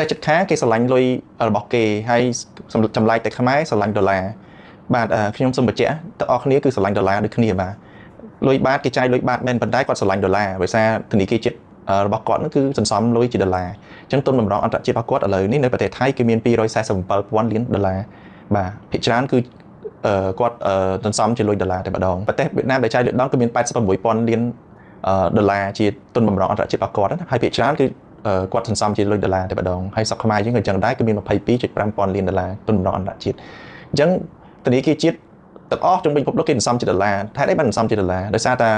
តែចិត្តខាងគេស្រឡាញ់លុយរបស់គេហើយចម្លែកតែខ្មែរស្រឡាញ់ដុល្លារបាទខ្ញុំសូមបញ្ជាក់ទាំងអស់គ្នាគឺស្រឡាញ់ដុល្លារដូចគ្នាបាទលុយបាតគេចាយលុយបាតមែនប៉ុន្តែគាត់ស្រឡាញ់ដុល្លារដោយសារធនាគារជាតិរបស់គាត់នោះគឺសន្សំលុយជាដុល្លារអញ្ចឹងទុនបំរុងអន្តរជាតិរបស់គាត់ឥឡូវនេះនៅប្រទេសថៃគឺមាន247,000លានដុល្លារបាទភាគច្រើនគឺគាត់សន្សំជាលុយដុល្លារតែម្ដងប្រទេសវៀតណាមដែលចាយលុយដងគឺមាន86,000លានដុល្លារជាទុនបំរុងអន្តរជាតិរបស់គាត់ហើយភាគច្រើនគឺគាត់សន្សំជាលុយដុល្លារតែម្ដងហើយស្រុកខ្មែរយើងក៏អញ្ចឹងដែរគឺមាន22.5ពាន់លានដុល្លារទុនបំរុងអន្តរជាតិអញ្ចឹងធនាគារជាតិទាំងអស់ជុំវិញពិភពលោកគេសន្សំជាដុល្លារហេតុអីបានសន្សំជាដុល្លារដោយសារតែ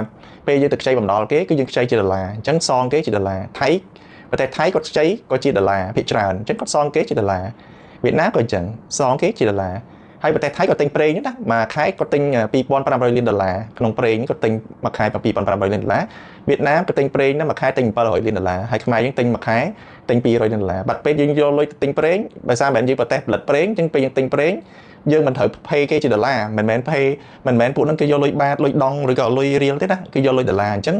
ពេលយើងទៅខ្ចីបំណុលគេគឺយើងខ្ចីជាដុល្លារអញ្ចឹងសងគេជាដុល្លារថៃប្រទេសថៃគាត់ខ្ចីក៏ជាដុល្លារភាគច្រើនអញ្ចឹងគាត់សងគេជាដុល្លារវៀតណាមក៏អញ្ចឹងសងគេជាដុល្លារហើយប្រទេសថៃក៏ទិញប្រេងណាមួយខែគាត់ទិញ2500លានដុល្លារក្នុងប្រេងគាត់ទិញមួយខែ2500លានដុល្លារវៀតណាមក៏ទិញប្រេងណាមួយខែទិញ700លានដុល្លារហើយខ្មែរយើងទិញមួយខែទិញ200លានដុល្លារបាត់ពេលយើងយកលុយទៅទិញប្រេងដោយសារមិនមែនយើងប្រទេសផលិតប្រេងអញ្ចឹងពេលយើងទិញប្រេងយើងមិនត្រូវភេគេជាដុល្លារមិនមែនភេមិនមែនពួកហ្នឹងគេយកលុយបាតលុយដងឬក៏លុយរៀលទេណាគេយកលុយដុល្លារអញ្ចឹង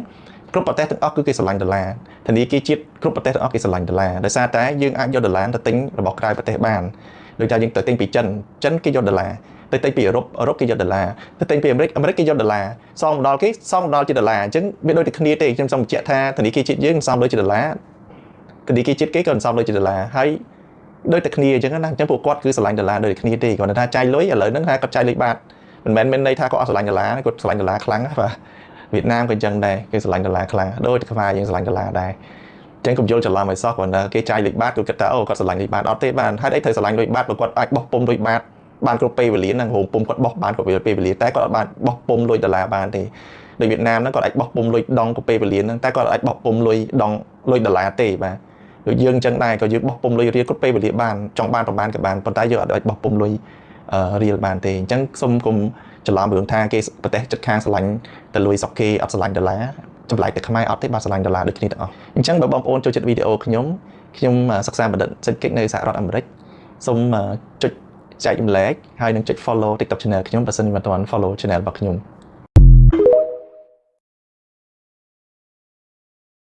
គ្រប់ប្រទេសទាំងអស់គឺគេស្រឡាញ់ដុល្លារធនាគារជាតិគ្រប់ប្រទេសទាំងអស់គេស្រឡាញ់ដុល្លារដោយសារតែយើងអាចយកដុល្លារទៅទិញរបស់ក្រៅប្រទេសបានដូចថាយើងទៅទិញពីចិនចិនគេយកដុល្លារទៅទិញពីអឺរ៉ុបអឺរ៉ុបគេយកដុល្លារទៅទិញពីអាមេរិកអាមេរិកគេយកដុល្លារសងម្ដងគេសងម្ដងជាដុល្លារអញ្ចឹងវាដូចតែគ្នាទេខ្ញុំសូមបញ្ជាក់ថាធនាគារជាតិយើងសងលុយជាដុល្លារធនាគារជាតិគេក៏សងលុយជាដុល្លារហើយដូចតែគ្នាអញ្ចឹងណាអញ្ចឹងពួកគាត់គឺស្រឡាញ់ដុល្លារដូចគ្នាទេគ្រាន់តែថាចាយលុយឥឡូវហ្នឹងថាគាត់ចាយលុយបាតមិនមែនមានន័យថាគាត់អត់ស្រឡាញ់ដុល្លារគាត់ស្រឡាញ់ដុល្លារខ្លាំងបាទវៀតណាមក៏អញ្ចឹងដែរគេស្រឡាញ់ដុល្លារខ្លាំងដូចខ្មែរយើងស្រឡាញ់ដុល្លារដែរចឹងកុំយល់ច្រឡំឲ្យសោះគ្រាន់តែគេចាយលុយបាតគាត់គិតថាអូគាត់ស្រឡាញ់លុយបាតអត់ទេបានហេតុអីត្រូវស្រឡាញ់លុយបាតព្រោះគាត់អាចបោះពុំលុយបាតបានគ្រប់ពេលវេលាហ្នឹងរោងពុំគាត់បោះបានគ្រប់ពេលវេលាតែគាត់អត់បានបោះពុំលុយដុល្លារបានទេដូចវៀតណាមហ្នឹងគាត់អាចបោះពុំលុយដងគ្រប់ពេលវេលាហ្នឹងតែគាត់អាចបោះពុំលុយដងលុយដុល្លារទេបាទដូចយើងអញ្ចឹងដែរក៏យើងបោះពុំលុយរៀលគ្រប់ពេលវេលាបានចង់បានប្រហែលក៏បានប៉ុន្តែយើងអត់អាចបោះពុំលុយរៀលបានទេអញ្ចឹងសូមកុំច្រឡំរឿងថាគេប្រទេសជិតខាងស្រឡាញ់តែលុយស្រុកគេអត់ស្រឡាញ់ដុល្លារចម្លែកតែខ្មែរអត់ទេបាទស្រឡាញ់ដុល្លារដូចគ្នាទាំងអស់អញ្ចឹងបើបងប្អូនចូលចិត្តវីដេអូខ្ញុំខ្ញុំសិក្សាបណ្ឌិតសេដ្ឋកិច្ចនៅសហរដ្ឋអាមេរិកសូមចុចចែករំលែកហើយនឹងចុច follow TikTok channel ខ្ញុំបើសិនមិនទាន់ follow channel របស់ខ្ញុំ